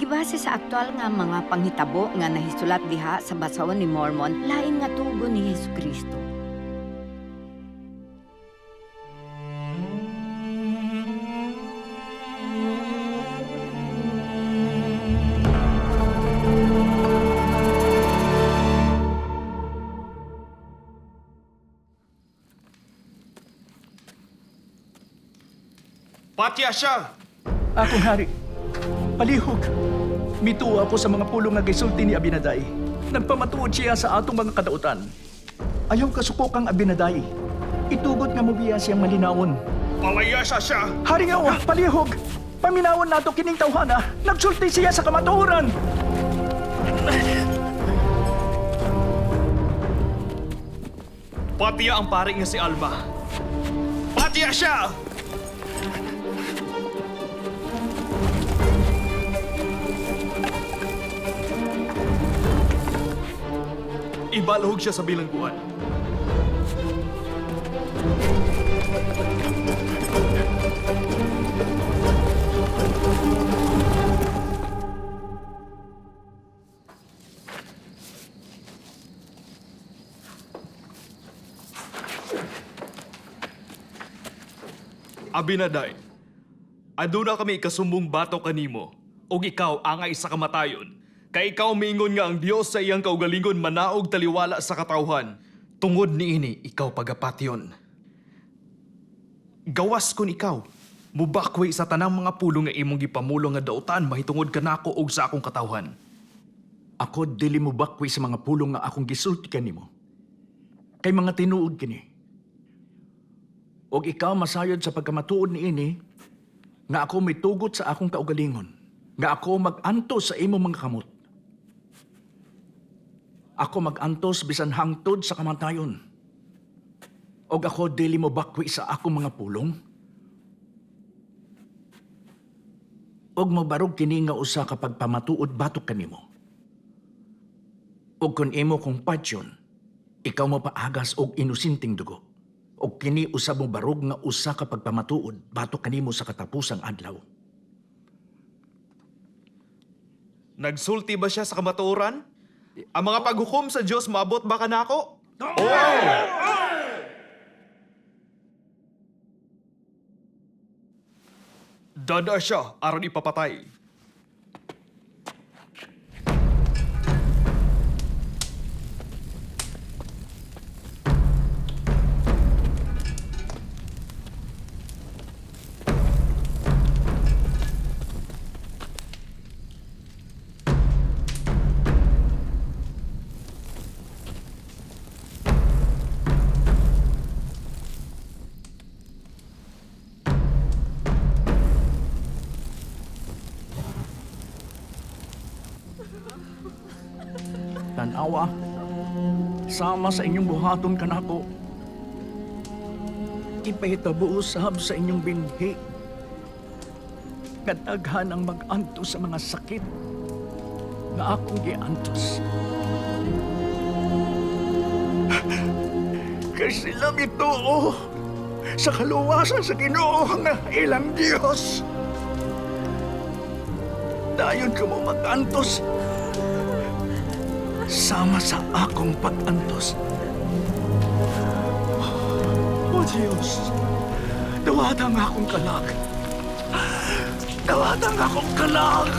Gibase sa aktual nga mga panghitabo nga nahisulat diha sa basahon ni Mormon, lain nga tugon ni Hesukristo. Patya siya! Akong hari, palihog. Mituo ako sa mga pulong nga gisulti ni Abinadai. Nagpamatuod siya sa atong mga kadautan. Ayaw kasuko kang Abinadai. Itugot nga mobiya siyang malinawon. Palayasa siya! Hari nga wa, palihog. Paminawon nato kining tawhana. Nagsulti siya sa kamatuoran. Patya ang pari nga si Alma. Patya siya! Ibalhog siya sa bilangguan. Abinaday, aduna kami ikasumbong bato kanimo, ug ikaw angay sa kamatayon. Kay ikaw miingon nga ang Dios sa iyang kaugalingon manaog taliwala sa katawhan. Tungod niini ikaw pagapatyon. Gawas kun ikaw, mubakwi sa tanang mga pulong nga imong gipamulong nga dautan mahitungod kanako ug sa akong katawhan. Ako dili mo bakwi sa mga pulong nga akong gisulti kanimo. Kay mga tinuod kini. Og ikaw masayod sa pagkamatuod niini nga ako mitugot sa akong kaugalingon, nga ako mag-antos sa imong mga kamot. Ako mag-antos bisan hangtod sa kamatayon. Og ako dili mo bakwi sa akong mga pulong. Og mobarog kini nga usa ka pagpamatuod batok kanimo. Og kung imo kong patyon, ikaw mapaagas og inusinting dugo. Og kini usab mo barog nga usa ka pagpamatuod batok kanimo sa katapusang adlaw. Nagsulti ba siya sa kamatuoran? Ang mga paghukom sa Dios maabot ba kanako? Dada siya aron ipapatay. Tanawa, sama sa inyong buhaton kanako. Ipahitabo usab sa inyong binhi. Kadaghan ang mag-antos sa mga sakit nga akong giantos. Kay sila mituo sa kaluwasan sa Ginoo nga ilang Dios. Dayon ka mo mag-antos sama sa akong pag-antos. O Diyos, dawata ang akong kalag. Dawata ang akong kalag.